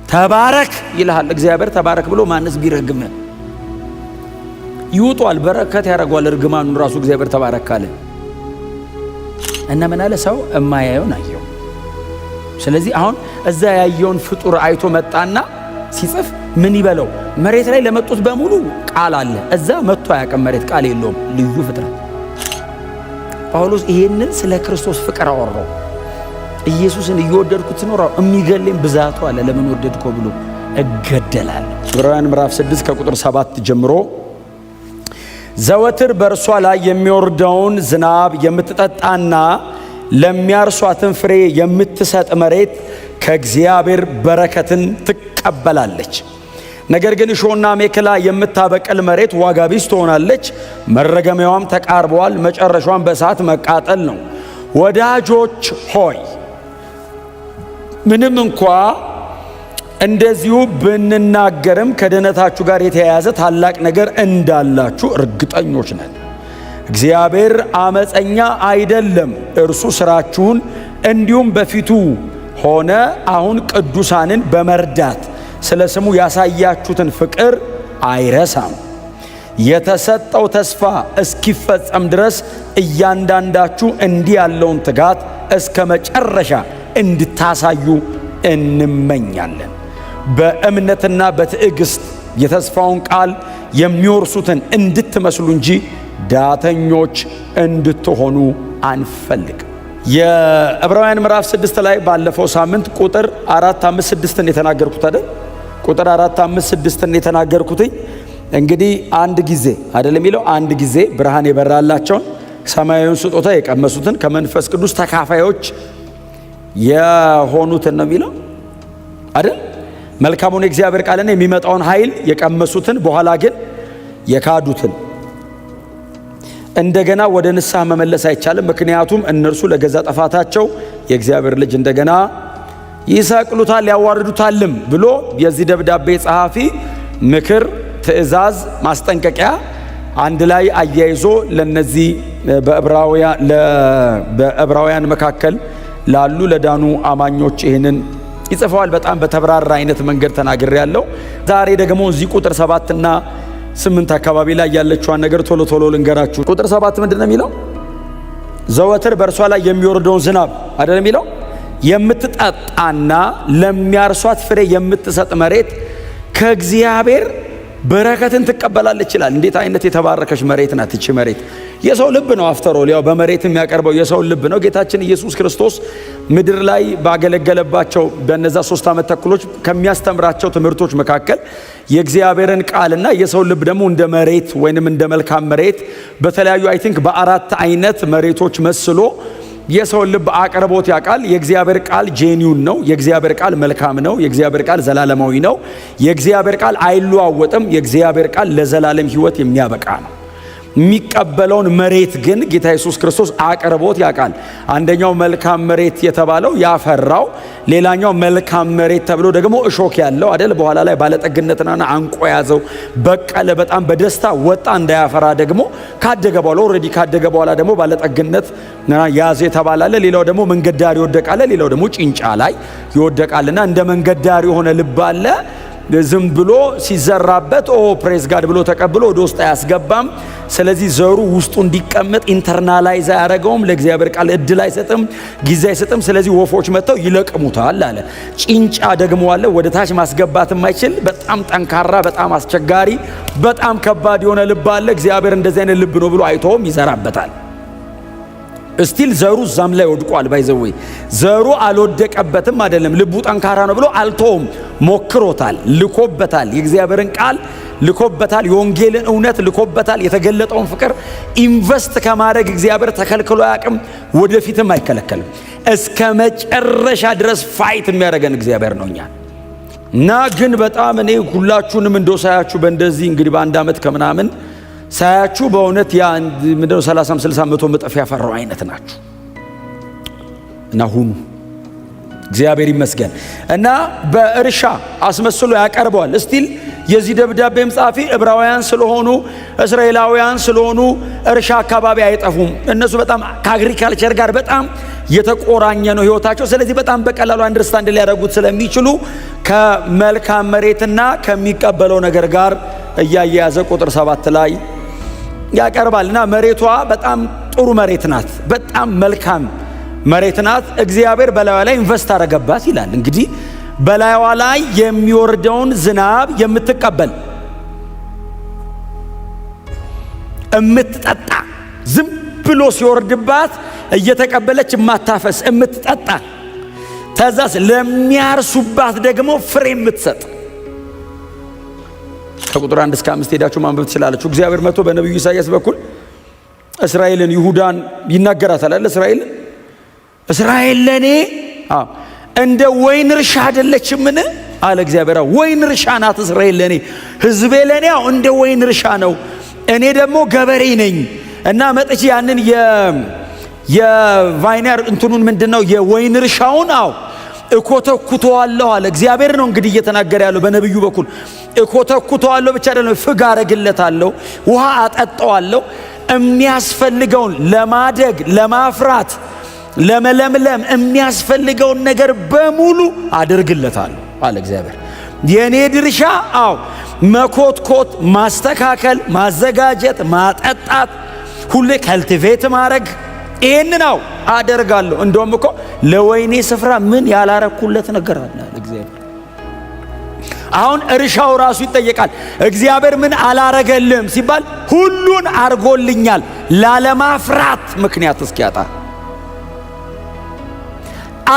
ተባረክ ይልሃል እግዚአብሔር። ተባረክ ብሎ ማንስ ቢረግም ይውጧል፣ በረከት ያደርገዋል። እርግማኑን ራሱ እግዚአብሔር ተባረክ ካለ። እና ምን አለ? ሰው እማያየውን አየው። ስለዚህ አሁን እዛ ያየውን ፍጡር አይቶ መጣና ሲጽፍ ምን ይበለው? መሬት ላይ ለመጡት በሙሉ ቃል አለ። እዛ መጥቶ አያውቅም። መሬት ቃል የለውም። ልዩ ፍጥረት። ጳውሎስ ይሄንን ስለ ክርስቶስ ፍቅር አወራው። ኢየሱስን እየወደድኩት ስኖር የሚገለኝ ብዛቱ አለ። ለምን ወደድከው ብሎ እገደላለሁ። ዕብራውያን ምዕራፍ 6 ከቁጥር 7 ጀምሮ፣ ዘወትር በእርሷ ላይ የሚወርደውን ዝናብ የምትጠጣና ለሚያርሷትን ፍሬ የምትሰጥ መሬት ከእግዚአብሔር በረከትን ትቀበላለች። ነገር ግን እሾህና አሜከላ የምታበቅል መሬት ዋጋ ቢስ ትሆናለች፣ መረገሚያዋም ተቃርበዋል፣ መጨረሻዋም በእሳት መቃጠል ነው። ወዳጆች ሆይ፣ ምንም እንኳ እንደዚሁ ብንናገርም ከድኅነታችሁ ጋር የተያያዘ ታላቅ ነገር እንዳላችሁ እርግጠኞች ነን። እግዚአብሔር አመፀኛ አይደለም። እርሱ ሥራችሁን እንዲሁም በፊቱ ሆነ አሁን ቅዱሳንን በመርዳት ስለ ስሙ ያሳያችሁትን ፍቅር አይረሳም። የተሰጠው ተስፋ እስኪፈጸም ድረስ እያንዳንዳችሁ እንዲህ ያለውን ትጋት እስከ መጨረሻ እንድታሳዩ እንመኛለን። በእምነትና በትዕግስት የተስፋውን ቃል የሚወርሱትን እንድትመስሉ እንጂ ዳተኞች እንድትሆኑ አንፈልግም። የዕብራውያን ምዕራፍ 6 ላይ ባለፈው ሳምንት ቁጥር 4፣ 5፣ 6ን የተናገርኩት አይደል? ቁጥር 4፣ 5፣ 6ን የተናገርኩትኝ እንግዲህ አንድ ጊዜ አይደል የሚለው? አንድ ጊዜ ብርሃን የበራላቸውን፣ ሰማያዊውን ስጦታ የቀመሱትን፣ ከመንፈስ ቅዱስ ተካፋዮች የሆኑትን ነው የሚለው አይደል? መልካሙን የእግዚአብሔር ቃልና የሚመጣውን ኃይል የቀመሱትን፣ በኋላ ግን የካዱትን እንደገና ወደ ንስሐ መመለስ አይቻልም። ምክንያቱም እነርሱ ለገዛ ጥፋታቸው የእግዚአብሔር ልጅ እንደገና ይሰቅሉታል ያዋርዱታልም ብሎ የዚህ ደብዳቤ ጸሐፊ ምክር፣ ትእዛዝ፣ ማስጠንቀቂያ አንድ ላይ አያይዞ ለነዚህ በዕብራውያን መካከል ላሉ ለዳኑ አማኞች ይህንን ይጽፈዋል። በጣም በተብራራ አይነት መንገድ ተናግሬ ያለው። ዛሬ ደግሞ እዚህ ቁጥር 7ና 8 አካባቢ ላይ ያለችዋን ነገር ቶሎ ቶሎ ልንገራችሁ። ቁጥር 7 ምንድን ነው የሚለው? ዘወትር በእርሷ ላይ የሚወርደውን ዝናብ አይደለም የሚለው? የምትጠጣና ለሚያርሷት ፍሬ የምትሰጥ መሬት ከእግዚአብሔር በረከትን ትቀበላለች ይላል። እንዴት አይነት የተባረከች መሬት ናት ይቺ መሬት! የሰው ልብ ነው። After all ያው በመሬት የሚያቀርበው የሰው ልብ ነው። ጌታችን ኢየሱስ ክርስቶስ ምድር ላይ ባገለገለባቸው በነዛ 3 ዓመት ተኩሎች ከሚያስተምራቸው ትምህርቶች መካከል የእግዚአብሔርን ቃልና የሰው ልብ ደግሞ እንደ መሬት ወይንም እንደ መልካም መሬት በተለያዩ I think በአራት አይነት መሬቶች መስሎ የሰውን ልብ አቅርቦት ያውቃል። የእግዚአብሔር ቃል genuine ነው። የእግዚአብሔር ቃል መልካም ነው። የእግዚአብሔር ቃል ዘላለማዊ ነው። የእግዚአብሔር ቃል አይለዋወጥም። የእግዚአብሔር ቃል ለዘላለም ሕይወት የሚያበቃ ነው። የሚቀበለውን መሬት ግን ጌታ ኢየሱስ ክርስቶስ አቅርቦት ያውቃል። አንደኛው መልካም መሬት የተባለው ያፈራው፣ ሌላኛው መልካም መሬት ተብሎ ደግሞ እሾክ ያለው አይደል? በኋላ ላይ ባለጠግነትና አንቆ ያዘው፣ በቀለ፣ በጣም በደስታ ወጣ። እንዳያፈራ ደግሞ ካደገ በኋላ፣ already ካደገ በኋላ ደግሞ ባለጠግነት ያዘ የተባለ አለ። ሌላው ደግሞ መንገድ ዳር ይወደቃል። ሌላው ደግሞ ጭንጫ ላይ ይወደቃልና እንደ መንገድ ዳር የሆነ ልብ አለ። ዝም ብሎ ሲዘራበት "Oh, praise God" ብሎ ተቀብሎ ወደ ውስጥ አያስገባም። ስለዚህ ዘሩ ውስጡ እንዲቀመጥ internalize አያደርገውም። ለእግዚአብሔር ቃል እድል አይሰጥም፣ ጊዜ አይሰጥም። ስለዚህ ወፎች መጥተው ይለቅሙታል አለ። ጭንጫ ደግሞ አለ፣ ወደ ታች ማስገባት የማይችል በጣም ጠንካራ፣ በጣም አስቸጋሪ፣ በጣም ከባድ የሆነ ልብ አለ። እግዚአብሔር እንደዚህ አይነት ልብ ነው ብሎ አይቶም ይዘራበታል። Still ዘሩ እዛም ላይ ወድቋል። By the way ዘሩ አልወደቀበትም አይደለም፣ ልቡ ጠንካራ ነው ብሎ አልተውም። ሞክሮታል፣ ልኮበታል፣ የእግዚአብሔርን ቃል ልኮበታል፣ የወንጌልን እውነት ልኮበታል። የተገለጠውን ፍቅር invest ከማድረግ እግዚአብሔር ተከልክሎ አያውቅም፣ ወደፊትም አይከለከልም። እስከ መጨረሻ ድረስ fight የሚያደርገን እግዚአብሔር ነው እኛን። እና ግን በጣም እኔ ሁላችሁንም እንደው ሳያችሁ በእንደዚህ እንግዲህ በአንድ ዓመት ከምናምን ሳያችሁ በእውነት ያ ምንድነው 30፣ 60፣ 100 እጥፍ ያፈራው አይነት ናችሁ እና ሁኑ። እግዚአብሔር ይመስገን። እና በእርሻ አስመስሎ ያቀርበዋል። Still የዚህ ደብዳቤም ጸሐፊ ዕብራውያን ስለሆኑ፣ እስራኤላውያን ስለሆኑ እርሻ አካባቢ አይጠፉም። እነሱ በጣም ከ agriculture ጋር በጣም የተቆራኘ ነው ህይወታቸው። ስለዚህ በጣም በቀላሉ understand ሊያደርጉት ስለሚችሉ ከመልካም መሬትና ከሚቀበለው ነገር ጋር እያያያዘ ቁጥር 7 ላይ ያቀርባል። እና መሬቷ በጣም ጥሩ መሬት ናት፣ በጣም መልካም መሬት ናት። እግዚአብሔር በላይዋ ላይ invest አረገባት ይላል። እንግዲህ በላይዋ ላይ የሚወርደውን ዝናብ የምትቀበል፣ የምትጠጣ፣ ዝም ብሎ ሲወርድባት እየተቀበለች የማታፈስ፣ የምትጠጣ፣ ተዛስ ለሚያርሱባት ደግሞ ፍሬ የምትሰጥ። ከቁጥር 1 እስከ 5 ሄዳችሁ ማንበብ ትችላላችሁ። እግዚአብሔር መጥቶ በነቢዩ ኢሳይያስ በኩል እስራኤልን፣ ይሁዳን ይናገራታል አይደል? እስራኤልን፣ እስራኤል ለኔ እንደ ወይን እርሻ አይደለችምን አለ እግዚአብሔር። ወይን እርሻ ናት እስራኤል ለኔ፣ ህዝቤ ለኔ እንደ ወይን እርሻ ነው። እኔ ደግሞ ገበሬ ነኝ እና መጥቼ ያንን የ vineyard እንትኑን ምንድነው የወይን እርሻውን እኮተኩተዋለሁ አለ። እግዚአብሔር ነው እንግዲህ እየተናገረ ያለው በነብዩ በኩል። እኮተኩተዋለሁ ብቻ አይደለም፣ ፍግ አረግለታለሁ፣ ውሃ አጠጣዋለሁ፣ የሚያስፈልገውን ለማደግ፣ ለማፍራት፣ ለመለምለም የሚያስፈልገውን ነገር በሙሉ አድርግለታለሁ አለ እግዚአብሔር። የኔ ድርሻ መኮትኮት፣ ማስተካከል፣ ማዘጋጀት፣ ማጠጣት፣ ሁሌ cultivate ማድረግ፣ ይሄንን አደርጋለሁ። እንደውም እኮ ለወይኔ ስፍራ ምን ያላረኩለት ነገር አለ እግዚአብሔር። አሁን እርሻው ራሱ ይጠየቃል። እግዚአብሔር ምን አላረገልም ሲባል ሁሉን አርጎልኛል ላለማፍራት ምክንያት እስኪያጣ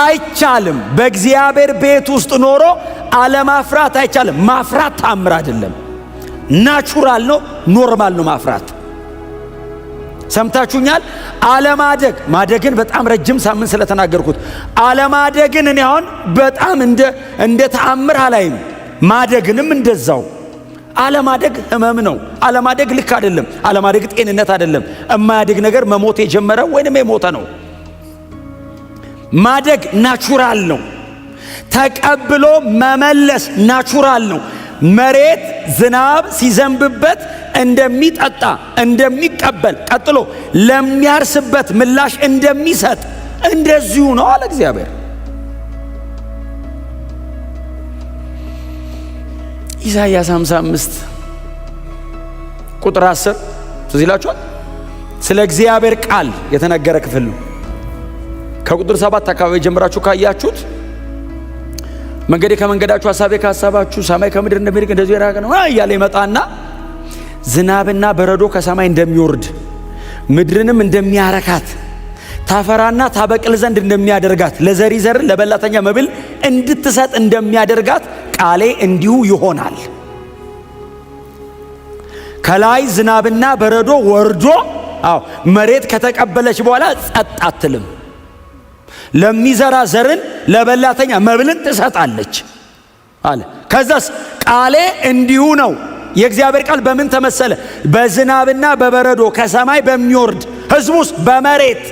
አይቻልም። በእግዚአብሔር ቤት ውስጥ ኖሮ አለማፍራት አይቻልም። ማፍራት ታምር አይደለም፣ natural ነው፣ normal ነው ማፍራት። ሰምታችሁኛል? አለማደግ፣ ማደግን በጣም ረጅም ሳምንት ስለተናገርኩት አለማደግን እኔ አሁን በጣም እንደ ተአምር አላይም። ማደግንም እንደዛው። አለማደግ ህመም ነው። አለማደግ ልክ አይደለም። አለማደግ ጤንነት አይደለም። የማያድግ ነገር መሞት የጀመረ ወይንም የሞተ ነው። ማደግ natural ነው። ተቀብሎ መመለስ natural ነው። መሬት ዝናብ ሲዘንብበት እንደሚጠጣ፣ እንደሚቀበል፣ ቀጥሎ ለሚያርስበት ምላሽ እንደሚሰጥ እንደዚሁ ነው አለ እግዚአብሔር። ኢሳይያስ 55 ቁጥር 10 ትዝ ይላችኋል። ስለ እግዚአብሔር ቃል የተነገረ ክፍል ነው። ከቁጥር 7 አካባቢ ጀምራችሁ ካያችሁት መንገዴ ከመንገዳችሁ፣ ሐሳቤ ከሐሳባችሁ፣ ሰማይ ከምድር እንደሚርቅ እንደዚሁ የራቀ ነው እያለ ይመጣና ዝናብና በረዶ ከሰማይ እንደሚወርድ፣ ምድርንም እንደሚያረካት፣ ታፈራና ታበቅል ዘንድ እንደሚያደርጋት፣ ለዘሪ ዘርን ለበላተኛ መብል እንድትሰጥ እንደሚያደርጋት ቃሌ እንዲሁ ይሆናል። ከላይ ዝናብና በረዶ ወርዶ መሬት ከተቀበለች በኋላ ጸጥ አትልም። ለሚዘራ ዘርን ለበላተኛ መብልን ትሰጣለች አለ። ከዛስ ቃሌ እንዲሁ ነው። የእግዚአብሔር ቃል በምን ተመሰለ? በዝናብና በበረዶ ከሰማይ በሚወርድ፣ ህዝቡስ በመሬት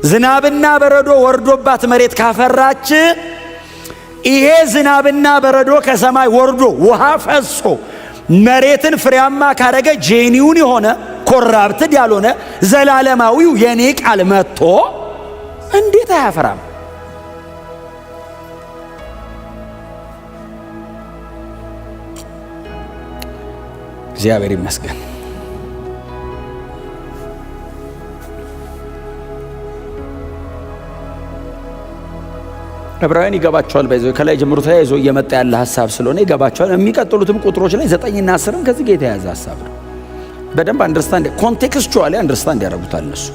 ዝናብና በረዶ ወርዶባት መሬት ካፈራች፣ ይሄ ዝናብና በረዶ ከሰማይ ወርዶ ውሃ ፈሶ መሬትን ፍሬያማ ካረገ፣ genuine የሆነ፣ corrupted ያልሆነ ዘላለማዊው የኔ ቃል መጥቶ እንዴት አያፈራም? እግዚአብሔር ይመስገን። ዕብራውያን ይገባቸዋል። በዚህ ከላይ ጀምሮ ተያይዞ እየመጣ ያለ ሀሳብ ስለሆነ ይገባቸዋል። የሚቀጥሉትም ቁጥሮች ላይ 9ና 10ም ከዚህ ጋር የተያያዘ ሀሳብ ነው። በደንብ understand፣ contextually understand ያደርጉታል እነሱ።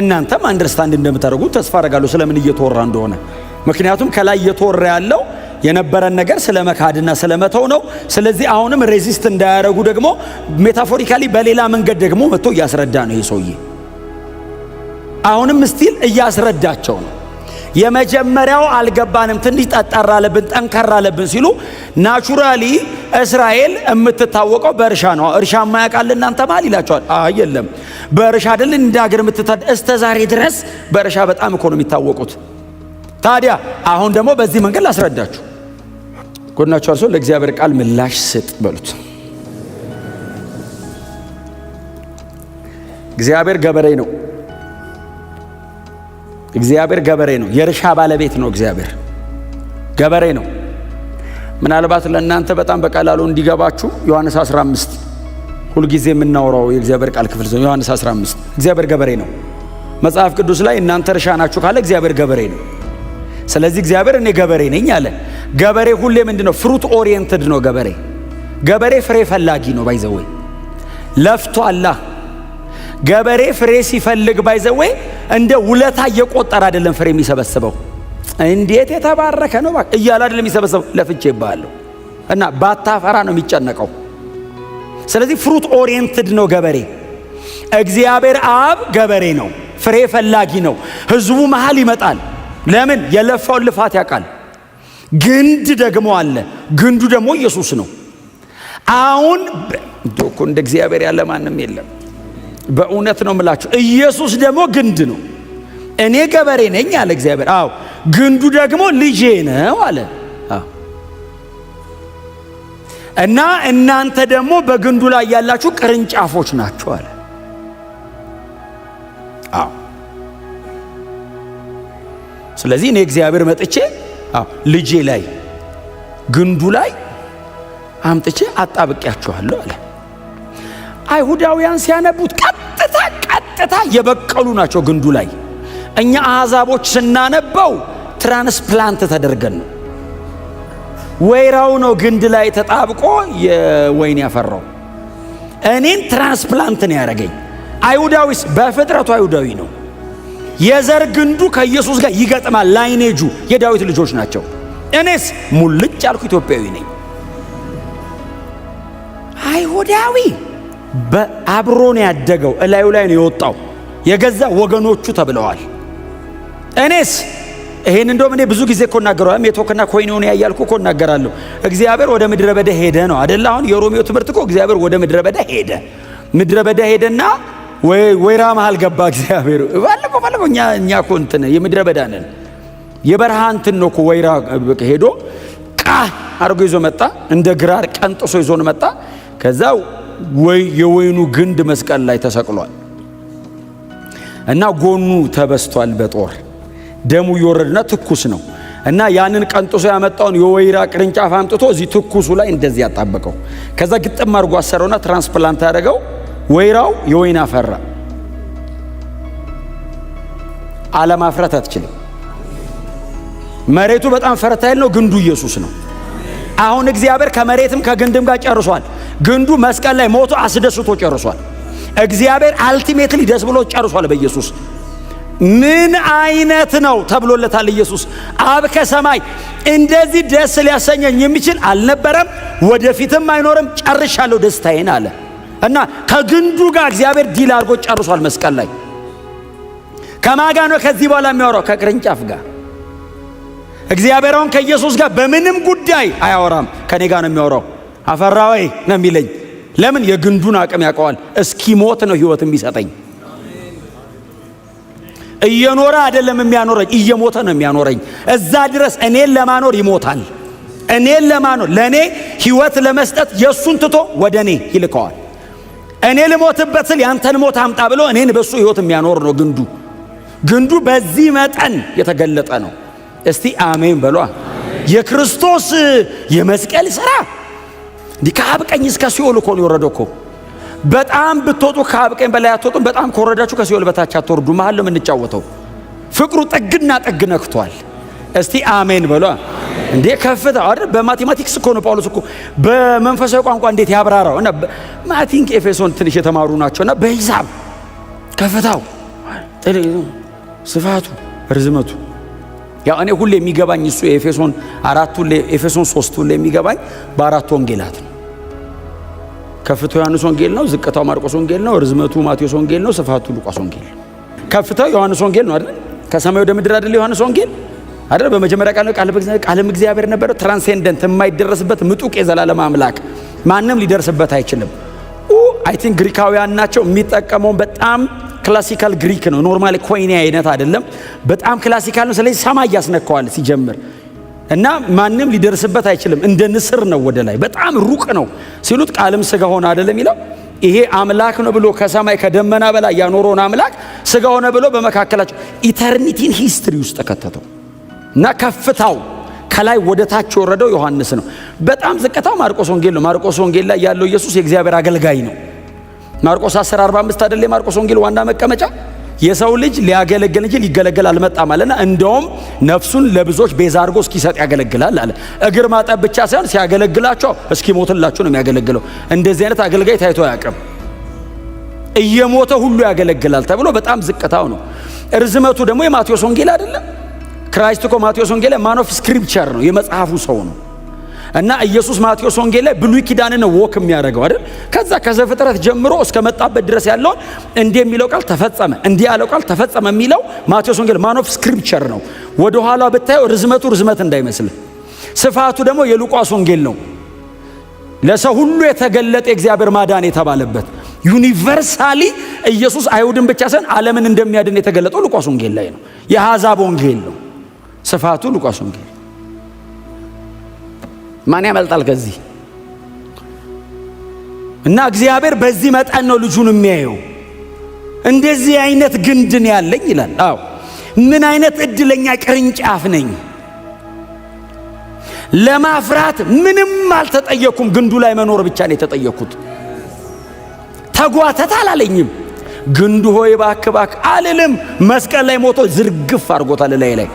እናንተም understand እንደምታደርጉት ተስፋ አደርጋለሁ ስለምን እየተወራ እንደሆነ። ምክንያቱም ከላይ እየተወራ ያለው የነበረን ነገር ስለ መካድና ስለ መተው ነው። ስለዚህ አሁንም resist እንዳያደርጉ ደግሞ metaphorically በሌላ መንገድ ደግሞ መጥቶ እያስረዳ ነው ይሄ ሰውዬ። አሁንም still እያስረዳቸው ነው። የመጀመሪያው አልገባንም፣ ትንሽ ጠጠር አለብን፣ ጠንከር አለብን ሲሉ naturally እስራኤል የምትታወቀው በእርሻ ነው። እርሻ የማያውቃል እናንተ መሃል ይላቸዋል። አይ የለም፣ በእርሻ አይደል እንደ ሀገር እስከ ዛሬ ድረስ በእርሻ በጣም እኮ ነው የሚታወቁት። ታዲያ አሁን ደግሞ በዚህ መንገድ ላስረዳችሁ። ጎናችሁ አርሶ ለእግዚአብሔር ቃል ምላሽ ስጥ በሉት። እግዚአብሔር ገበሬ ነው። እግዚአብሔር ገበሬ ነው። የእርሻ ባለቤት ነው። እግዚአብሔር ገበሬ ነው። ምናልባት ለእናንተ በጣም በቀላሉ እንዲገባችሁ ዮሐንስ 15 ሁልጊዜ የምናወራው የእግዚአብሔር ቃል ክፍል ነው። ዮሐንስ 15 እግዚአብሔር ገበሬ ነው። መጽሐፍ ቅዱስ ላይ እናንተ እርሻ ናችሁ ካለ እግዚአብሔር ገበሬ ነው። ስለዚህ እግዚአብሔር እኔ ገበሬ ነኝ አለ። ገበሬ ሁሌ ምንድን ነው? Fruit oriented ነው ገበሬ። ገበሬ ፍሬ ፈላጊ ነው። By the way ለፍቶ አላ ገበሬ ፍሬ ሲፈልግ by the way እንደ ውለታ እየቆጠረ አይደለም ፍሬ የሚሰበስበው። እንዴት የተባረከ ነው እያለ አይደለም የሚሰበስበው፣ ለፍቼ ይባለሁ እና ባታፈራ ነው የሚጨነቀው። ስለዚህ fruit oriented ነው ገበሬ። እግዚአብሔር አብ ገበሬ ነው፣ ፍሬ ፈላጊ ነው። ህዝቡ መሃል ይመጣል። ለምን? የለፋውን ልፋት ያውቃል። ግንድ ደግሞ አለ። ግንዱ ደግሞ ኢየሱስ ነው። አሁን እኮ እንደ እግዚአብሔር ያለ ማንም የለም። በእውነት ነው የምላችሁ። ኢየሱስ ደግሞ ግንድ ነው። እኔ ገበሬ ነኝ አለ እግዚአብሔር። አዎ ግንዱ ደግሞ ልጄ ነው አለ። እና እናንተ ደግሞ በግንዱ ላይ ያላችሁ ቅርንጫፎች ናችሁ አለ። አዎ ስለዚህ እኔ እግዚአብሔር መጥቼ አዎ ልጄ ላይ ግንዱ ላይ አምጥቼ አጣብቂያችኋለሁ አለ። አይሁዳውያን ሲያነቡት ቀጥታ ቀጥታ የበቀሉ ናቸው ግንዱ ላይ። እኛ አሕዛቦች ስናነበው transplant ተደርገን ነው። ወይራው ነው ግንድ ላይ ተጣብቆ የወይን ያፈራው። እኔን transplant ነው ያደረገኝ። አይሁዳዊስ በፍጥረቱ አይሁዳዊ ነው። የዘር ግንዱ ከኢየሱስ ጋር ይገጥማል። Lineage ኡ የዳዊት ልጆች ናቸው። እኔስ ሙልጭ ያልኩ ኢትዮጵያዊ ነኝ። አይሁዳዊ በአብሮ ነው ያደገው፣ እላዩ ላይ ነው የወጣው። የገዛ ወገኖቹ ተብለዋል። እኔስ ይሄን እንደውም እኔ ብዙ ጊዜ እኮ እናገራለሁ። ሜቶክና ኮይኖኒያ እያልኩ እኮ እናገራለሁ። እግዚአብሔር ወደ ምድረ በዳ ሄደ ነው አደለ? አሁን የሮሜው ትምህርት እኮ እግዚአብሔር ወደ ምድረ በዳ ሄደ። ምድረ በዳ ሄደና ወይራ መሃል ገባ እግዚአብሔር። ባለፈው ባለፈው እኛ እኮ እንትን የምድረ በዳ ነን፣ የበረሃ እንትን ነው እኮ። ወይራ ሄዶ ቃ አድርጎ ይዞ መጣ። እንደ ግራር ቀንጥሶ ይዞ መጣ። ከዛ ወይ የወይኑ ግንድ መስቀል ላይ ተሰቅሏል እና ጎኑ ተበስቷል በጦር ደሙ እየወረደና ትኩስ ነው እና ያንን ቀንጥሶ ያመጣውን የወይራ ቅርንጫፍ አምጥቶ እዚህ ትኩሱ ላይ እንደዚህ ያጣበቀው። ከዛ ግጥም አድርጎ አሰረውና transplant ያደረገው። ወይራው የወይን አፈራ። አለማፍራት አትችልም። መሬቱ በጣም fertile ነው። ግንዱ ኢየሱስ ነው። አሁን እግዚአብሔር ከመሬትም ከግንድም ጋር ጨርሷል። ግንዱ መስቀል ላይ ሞቶ አስደስቶ ጨርሷል። እግዚአብሔር ultimately ደስ ብሎ ጨርሷል በኢየሱስ። ምን አይነት ነው ተብሎለታል። ኢየሱስ አብ ከሰማይ እንደዚህ ደስ ሊያሰኘኝ የሚችል አልነበረም፣ ወደፊትም አይኖርም፣ ጨርሻለሁ ደስታዬን አለ እና ከግንዱ ጋር እግዚአብሔር deal አድርጎ ጨርሷል መስቀል ላይ። ከማን ጋር ነው ከዚህ በኋላ የሚያወራው? ከቅርንጫፍ ጋር። እግዚአብሔር አሁን ከኢየሱስ ጋር በምንም ጉዳይ አያወራም። ከኔ ጋር ነው የሚያወራው። አፈራ ወይ ነው የሚለኝ። ለምን? የግንዱን አቅም ያውቀዋል። እስኪሞት ነው ህይወት የሚሰጠኝ። እየኖረ አይደለም የሚያኖረኝ፣ እየሞተ ነው የሚያኖረኝ። እዛ ድረስ እኔን ለማኖር ይሞታል። እኔን ለማኖር ለእኔ ህይወት ለመስጠት የእሱን ትቶ ወደ እኔ ይልከዋል። እኔ ልሞትበት ስል ያንተን ሞት አምጣ ብሎ እኔን በእሱ ህይወት የሚያኖር ነው ግንዱ። ግንዱ በዚህ መጠን የተገለጠ ነው። እስቲ አሜን በሏ። የክርስቶስ የመስቀል ሥራ እንዲህ ከአብ ቀኝ እስከ ሲኦል እኮ ነው የወረደው እኮ። በጣም ብትወጡ ከአብ ቀኝ በላይ አትወጡም። በጣም ከወረዳችሁ ከሲኦል በታች አትወርዱ። መሀል ነው የምንጫወተው። ፍቅሩ ጥግና ጥግ ነክቷል። እስቲ አሜን በሏ። እንዴ ከፍታ አይደል? በ mathematics እኮ ነው ጳውሎስ እኮ በመንፈሳዊ ቋንቋ እንዴት ያብራራው። እና I think ኤፌሶን ትንሽ የተማሩ ናቸውና በሂሳብ ከፍታው፣ ስፋቱ፣ ርዝመቱ ያው እኔ ሁሌ የሚገባኝ እሱ ኤፌሶን አራቱ ኤፌሶን ሶስት ሁሌ የሚገባኝ በአራቱ ወንጌላት ነው። ከፍታው ዮሐንስ ወንጌል ነው፣ ዝቅታው ማርቆስ ወንጌል ነው፣ ርዝመቱ ማቴዎስ ወንጌል ነው፣ ስፋቱ ሉቃስ ወንጌል ነው። ከፍታው ዮሐንስ ወንጌል ነው አይደል? ከሰማይ ወደ ምድር አይደል ዮሐንስ ወንጌል አይደል? በመጀመሪያ ቃል ነው፣ ቃልም እግዚአብሔር ነበረ። Transcendent የማይደረስበት ምጡቅ የዘላለም አምላክ ማንም ሊደርስበት አይችልም። I think ግሪካውያን ናቸው የሚጠቀመው። በጣም classical Greek ነው። Normally ኮይኔ አይነት አይደለም፣ በጣም classical ነው። ስለዚህ ሰማይ ያስነካዋል ሲጀምር እና ማንም ሊደርስበት አይችልም። እንደ ንስር ነው ወደ ላይ በጣም ሩቅ ነው ሲሉት ቃልም ስጋ ሆነ አይደለም የሚለው። ይሄ አምላክ ነው ብሎ ከሰማይ ከደመና በላይ ያኖረውን አምላክ ስጋ ሆነ ብሎ በመካከላቸው eternity ን history ውስጥ ከተተው እና ከፍታው ከላይ ወደ ታች የወረደው ዮሐንስ ነው። በጣም ዝቅታው ማርቆስ ወንጌል ነው። ማርቆስ ወንጌል ላይ ያለው ኢየሱስ የእግዚአብሔር አገልጋይ ነው። ማርቆስ 10:45 አይደል የማርቆስ ወንጌል ዋና መቀመጫ? የሰው ልጅ ሊያገለግል እንጂ ሊገለገል አልመጣም አለና እንደውም ነፍሱን ለብዙዎች ቤዛ አድርጎ እስኪሰጥ ያገለግላል አለ። እግር ማጠብ ብቻ ሳይሆን ሲያገለግላቸው እስኪሞትላቸው ነው የሚያገለግለው። እንደዚህ አይነት አገልጋይ ታይቶ አያውቅም። እየሞተ ሁሉ ያገለግላል ተብሎ በጣም ዝቅታው ነው። ርዝመቱ ደግሞ የማቴዎስ ወንጌል አይደለም። Christ እኮ ማቴዎስ ወንጌል ላይ man of scripture ነው፣ የመጽሐፉ ሰው ነው። እና ኢየሱስ ማቴዎስ ወንጌል ላይ ብሉይ ኪዳንን walk የሚያደርገው አይደል? ከዛ ከዘፍጥረት ጀምሮ እስከ መጣበት ድረስ ያለውን እንዲህ የሚለው ቃል ተፈጸመ፣ እንዲህ ያለው ቃል ተፈጸመ የሚለው ማቴዎስ ወንጌል man of scripture ነው። ወደ ኋላ ብታየው ርዝመቱ ርዝመት እንዳይመስል፣ ስፋቱ ደግሞ የሉቃስ ወንጌል ነው። ለሰው ሁሉ የተገለጠ የእግዚአብሔር ማዳን የተባለበት universally ኢየሱስ አይሁድን ብቻ ሳይሆን ዓለምን እንደሚያድን የተገለጠው ሉቃስ ወንጌል ላይ ነው። የአሕዛብ ወንጌል ነው። ስፋቱ ሉቃስ ወንጌል። ማን ያመልጣል ከዚህ? እና እግዚአብሔር በዚህ መጠን ነው ልጁን የሚያየው። እንደዚህ አይነት ግንድን ያለኝ ይላል። አዎ ምን አይነት እድለኛ ቅርንጫፍ ነኝ። ለማፍራት ምንም አልተጠየኩም። ግንዱ ላይ መኖር ብቻ ነው የተጠየኩት። ተጓተት አላለኝም። ግንዱ ሆይ እባክህ እባክህ አልልም። መስቀል ላይ ሞቶ ዝርግፍ አድርጎታል። ላይ ላይ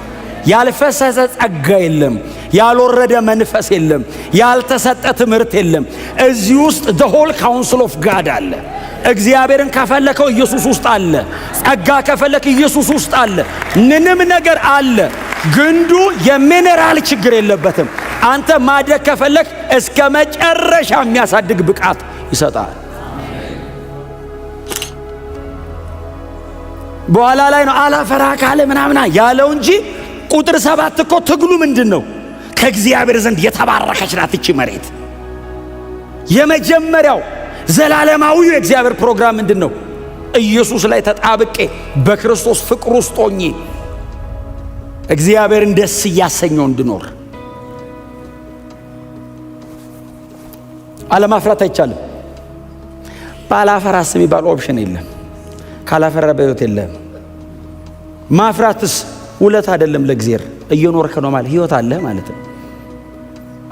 ያልፈሰሰ ጸጋ የለም፣ ያልወረደ መንፈስ የለም፣ ያልተሰጠ ትምህርት የለም። እዚህ ውስጥ the whole counsel of God አለ። እግዚአብሔርን ከፈለከው ኢየሱስ ውስጥ አለ። ጸጋ ከፈለክ ኢየሱስ ውስጥ አለ። ምንም ነገር አለ። ግንዱ የሚኔራል ችግር የለበትም። አንተ ማደግ ከፈለክ እስከ መጨረሻ የሚያሳድግ ብቃት ይሰጣል። በኋላ ላይ ነው አላፈራ ካለ ምናምና ያለው እንጂ ቁጥር 7 እኮ ትግሉ ምንድን ነው? ከእግዚአብሔር ዘንድ የተባረከች ናት እቺ መሬት። የመጀመሪያው ዘላለማዊው የእግዚአብሔር ፕሮግራም ምንድን ነው? ኢየሱስ ላይ ተጣብቄ በክርስቶስ ፍቅር ውስጥ ሆኜ እግዚአብሔርን ደስ እያሰኘው እንድኖር። አለማፍራት አይቻልም። ባላፈራስ የሚባል option የለም። ካላፈራ በሕይወት የለም። ማፍራትስ ውለት አይደለም ለእግዚአብሔር፣ እየኖርክ ነው ማለት ሕይወት አለ ማለት ነው።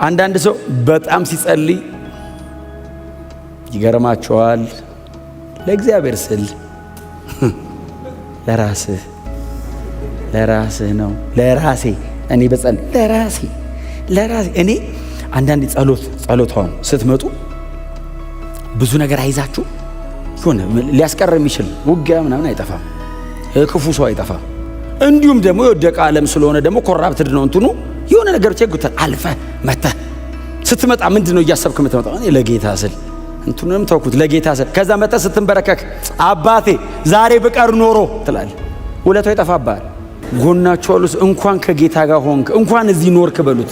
አንዳንድ ሰው በጣም ሲጸልይ ይገርማቸዋል። ለእግዚአብሔር ስል ለራስህ ለራስህ ነው። ለራሴ እኔ በጸልይ ለራሴ ለራሴ እኔ አንዳንድ ጸሎት አሁን ስትመጡ ብዙ ነገር አይዛችሁ የሆነ ሊያስቀር የሚችል ውጊያ ምናምን አይጠፋም፣ ክፉ ሰው አይጠፋም። እንዲሁም ደግሞ የወደቀ ዓለም ስለሆነ ደግሞ corrupted ነው እንትኑ የሆነ ነገር ብቻ ይጎታል። አልፈህ መተህ ስትመጣ ምንድን ነው እያሰብክ የምትመጣው? እኔ ለጌታ ስል እንትኑንም ተውኩት ለጌታ ስል። ከዛ መተህ ስትንበረከክ አባቴ ዛሬ ብቀር ኖሮ ትላለህ። ውለታው ይጠፋብሃል። ጎናቸው አሉት እንኳን ከጌታ ጋር ሆንክ እንኳን እዚህ ኖርክ በሉት።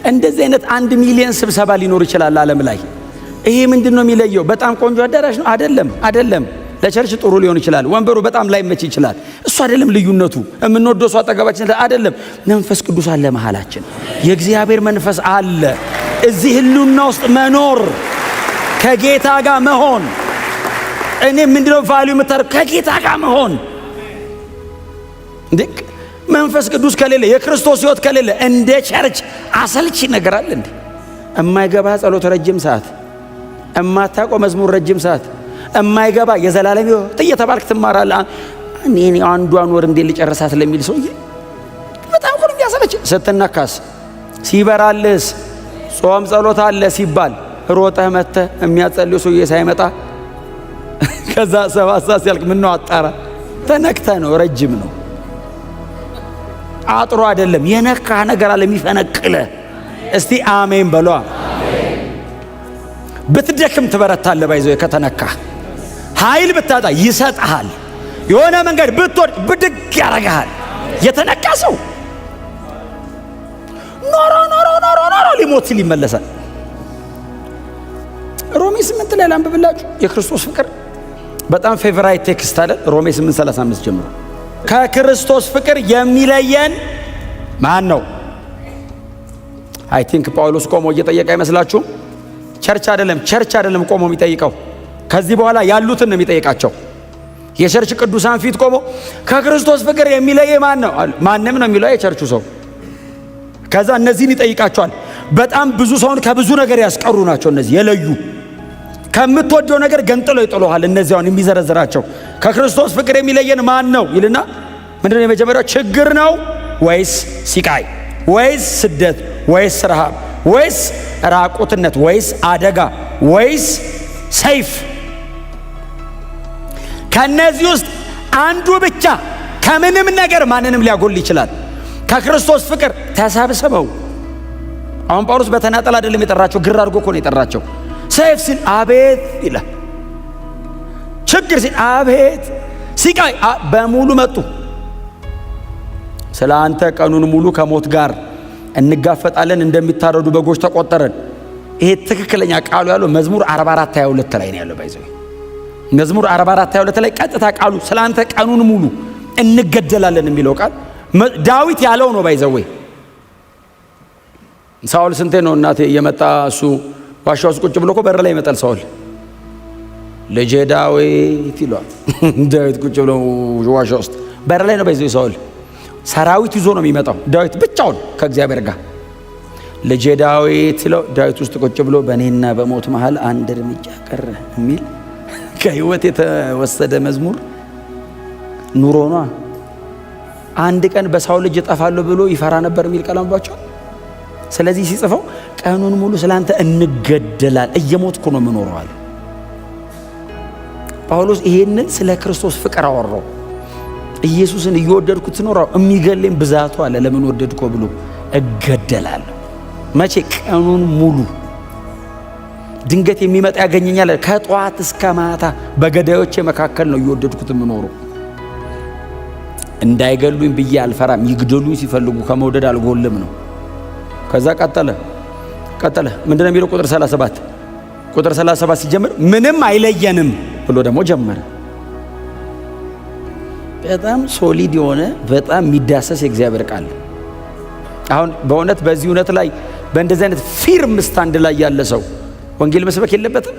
እንደዚህ አይነት 1 ሚሊዮን ስብሰባ ሊኖር ይችላል ዓለም ላይ። ይሄ ምንድን ነው የሚለየው? በጣም ቆንጆ አዳራሽ ነው አይደለም? አይደለም። ለ church ጥሩ ሊሆን ይችላል። ወንበሩ በጣም ላይመች ይችላል። እሱ አይደለም ልዩነቱ። የምንወደው ሰው አጠገባችን አይደለም። መንፈስ ቅዱስ አለ መሃላችን። የእግዚአብሔር መንፈስ አለ። እዚህ ህልውና ውስጥ መኖር፣ ከጌታ ጋር መሆን። እኔ ምንድነው value የምታደርገው? ከጌታ ጋር መሆን። እንዴ መንፈስ ቅዱስ ከሌለ፣ የክርስቶስ ሕይወት ከሌለ እንደ church አሰልቺ ነገር አለ እንዴ? እማይገባ ጸሎት ረጅም ሰዓት፣ እማታውቀው መዝሙር ረጅም ሰዓት፣ እማይገባ የዘላለም ሕይወት እየተባልክ ትማራለህ። እኔ አንዷን ወር እንዴት ልጨርሳት ለሚል ሰውዬ በጣም እኮ ነው የሚያሰለች። ስትነካስ ሲበራልስ ጾም ጸሎት አለ ሲባል ሮጠህ መተህ የሚያጸልዩ ሰውዬ ሳይመጣ ከዛ 7 ሰዓት ሲያልቅ ምነው አጣራ ተነክተህ ነው። ረጅም ነው አጥሮ አይደለም። የነካ ነገር አለ የሚፈነቅለ። እስቲ አሜን በሏ። ብትደክም ትበረታለህ። ባይዘው ከተነካ ኃይል ብታጣ ይሰጥሃል። የሆነ መንገድ ብትወድቅ ብድግ ያደርግሃል። የተነካ ሰው ኖሮ ኖሮ ኖሮ ኖሮ ሊሞት ሲል ይመለሳል። ሮሜ 8 ላይ ላንብብላችሁ። የክርስቶስ ፍቅር በጣም favorite text አለ። ሮሜ 8:35 ጀምሮ ከክርስቶስ ፍቅር የሚለየን ማን ነው? I think ጳውሎስ ቆሞ እየጠየቀ አይመስላችሁም? Church አይደለም፣ church አይደለም ቆሞ የሚጠይቀው፣ ከዚህ በኋላ ያሉትን ነው የሚጠይቃቸው። የ church ቅዱሳን ፊት ቆሞ ከክርስቶስ ፍቅር የሚለየ ማን ነው? ማንም ነው የሚለው የቸርቹ ሰው። ከዛ እነዚህን ይጠይቃቸዋል። በጣም ብዙ ሰውን ከብዙ ነገር ያስቀሩ ናቸው እነዚህ፣ የለዩ፣ ከምትወደው ነገር ገንጥለው ይጥሉሃል። እነዚያውን የሚዘረዝራቸው ከክርስቶስ ፍቅር የሚለየን ማን ነው ይልና ምንድነው የመጀመሪያው? ችግር ነው ወይስ ሲቃይ ወይስ ስደት ወይስ ረሃብ ወይስ ራቁትነት ወይስ አደጋ ወይስ ሰይፍ? ከነዚህ ውስጥ አንዱ ብቻ ከምንም ነገር ማንንም ሊያጎል ይችላል። ከክርስቶስ ፍቅር ተሰብስበው፣ አሁን ጳውሎስ በተናጠል አይደለም የጠራቸው፣ ግር አድርጎ እኮ ነው የጠራቸው። ሰይፍ ሲል አቤት ይላል። ችግር ሲል አቤት፣ ሲቃይ፣ በሙሉ መጡ። ስለ አንተ ቀኑን ሙሉ ከሞት ጋር እንጋፈጣለን፣ እንደሚታረዱ በጎች ተቆጠርን። ይሄ ትክክለኛ ቃሉ ያለው መዝሙር 44 22 ላይ ነው ያለው። By the way፣ መዝሙር 44 22 ላይ ቀጥታ ቃሉ ስለ አንተ ቀኑን ሙሉ እንገደላለን የሚለው ቃል ዳዊት ያለው ነው። By the way፣ ሳኦል ስንቴ ነው እናቴ እየመጣ፣ እሱ ዋሻ ውስጥ ቁጭ ብሎ እኮ በር ላይ ይመጣል ሳኦል። ልጄ ዳዊት ይለዋል። ዳዊት ቁጭ ብሎ ዋሻ ውስጥ በር ላይ ነው። By the way፣ ሳኦል ሰራዊት ይዞ ነው የሚመጣው። ዳዊት ብቻውን ከእግዚአብሔር ጋር ልጄ ዳዊት ሲለው ዳዊት ውስጥ ቁጭ ብሎ በእኔና በሞት መሃል አንድ እርምጃ ቀረ የሚል ከህይወት የተወሰደ መዝሙር ኑሮ ኗ። አንድ ቀን በሳኦል እጅ እጠፋለሁ ብሎ ይፈራ ነበር የሚል ቃል አንብባችኋል። ስለዚህ ሲጽፈው ቀኑን ሙሉ ስላንተ እንገደላል፣ እየሞትኩ ነው የምኖረው አለ። ጳውሎስ ይሄንን ስለ ክርስቶስ ፍቅር አወራው። ኢየሱስን እየወደድኩት ስኖር የሚገለኝ ብዛቱ አለ። ለምን ወደድኮ ብሎ እገደላለሁ። መቼ? ቀኑን ሙሉ። ድንገት የሚመጣ ያገኘኛል። ከጠዋት እስከ ማታ በገዳዮቼ መካከል ነው እየወደድኩት የምኖረው። እንዳይገሉኝ ብዬ አልፈራም። ይግደሉኝ ሲፈልጉ ከመውደድ አልጎልም ነው። ከዛ ቀጠለ ቀጠለ። ምንድነው የሚለው? ቁጥር 37፣ ቁጥር 37 ሲጀምር ምንም አይለየንም ብሎ ደግሞ ጀመረ። በጣም solid የሆነ፣ በጣም የሚዳሰስ የእግዚአብሔር ቃል። አሁን በእውነት በዚህ እውነት ላይ፣ በእንደዚህ አይነት firm stand ላይ ያለ ሰው ወንጌል መስበክ የለበትም፣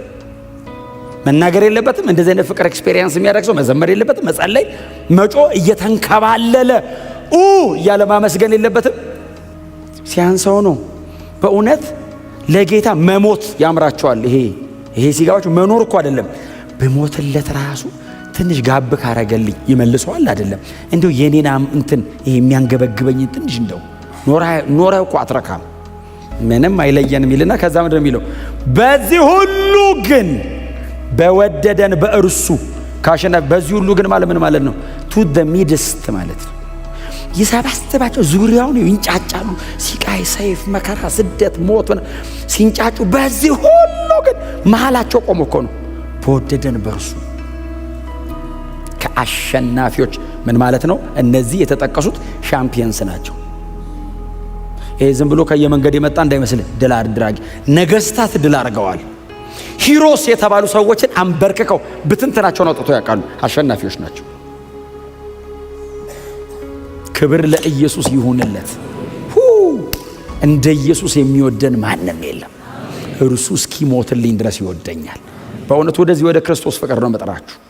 መናገር የለበትም። እንደዚህ አይነት ፍቅር experience የሚያደርግ ሰው መዘመር የለበትም፣ መጸለይ፣ መጮህ፣ እየተንከባለለ ኡ እያለ ማመስገን የለበትም። ሲያንሰው ነው። በእውነት ለጌታ መሞት ያምራቸዋል። ይሄ ሲገባችሁ መኖር እኮ አይደለም። ብሞትለት ራሱ ትንሽ ጋብ ካረገልኝ ይመልሰዋል አይደለም። እንደው የኔን እንትን ይሄ የሚያንገበግበኝ ትንሽ እንደው ኖረ እኮ አትረካም። ምንም አይለየንም ይልና ከዛ ምንድን ነው የሚለው? በዚህ ሁሉ ግን በወደደን በእርሱ ካሸናፊ። በዚህ ሁሉ ግን ማለት ምን ማለት ነው? To the midst ማለት ነው። ይሰባስባቸው፣ ዙሪያውን ይንጫጫሉ። ሲቃይ፣ ሰይፍ፣ መከራ፣ ስደት፣ ሞት ሲንጫጩ፣ በዚህ ሁሉ ግን መሀላቸው ቆሞ እኮ ነው በወደደን በእርሱ ከአሸናፊዎች። ምን ማለት ነው? እነዚህ የተጠቀሱት champions ናቸው። ይሄ ዝም ብሎ ከየመንገድ የመጣ እንዳይመስልህ። ድል አድራጊ ነገስታት ድል አድርገዋል። Heroes የተባሉ ሰዎችን አንበርክከው ብትንትናቸውን አውጥተው ያውቃሉ። አሸናፊዎች ናቸው። ክብር ለኢየሱስ ይሁንለት። እንደ ኢየሱስ የሚወደን ማንም የለም። እርሱ እስኪሞትልኝ ድረስ ይወደኛል። በእውነት ወደዚህ ወደ ክርስቶስ ፍቅር ነው መጥራችሁ።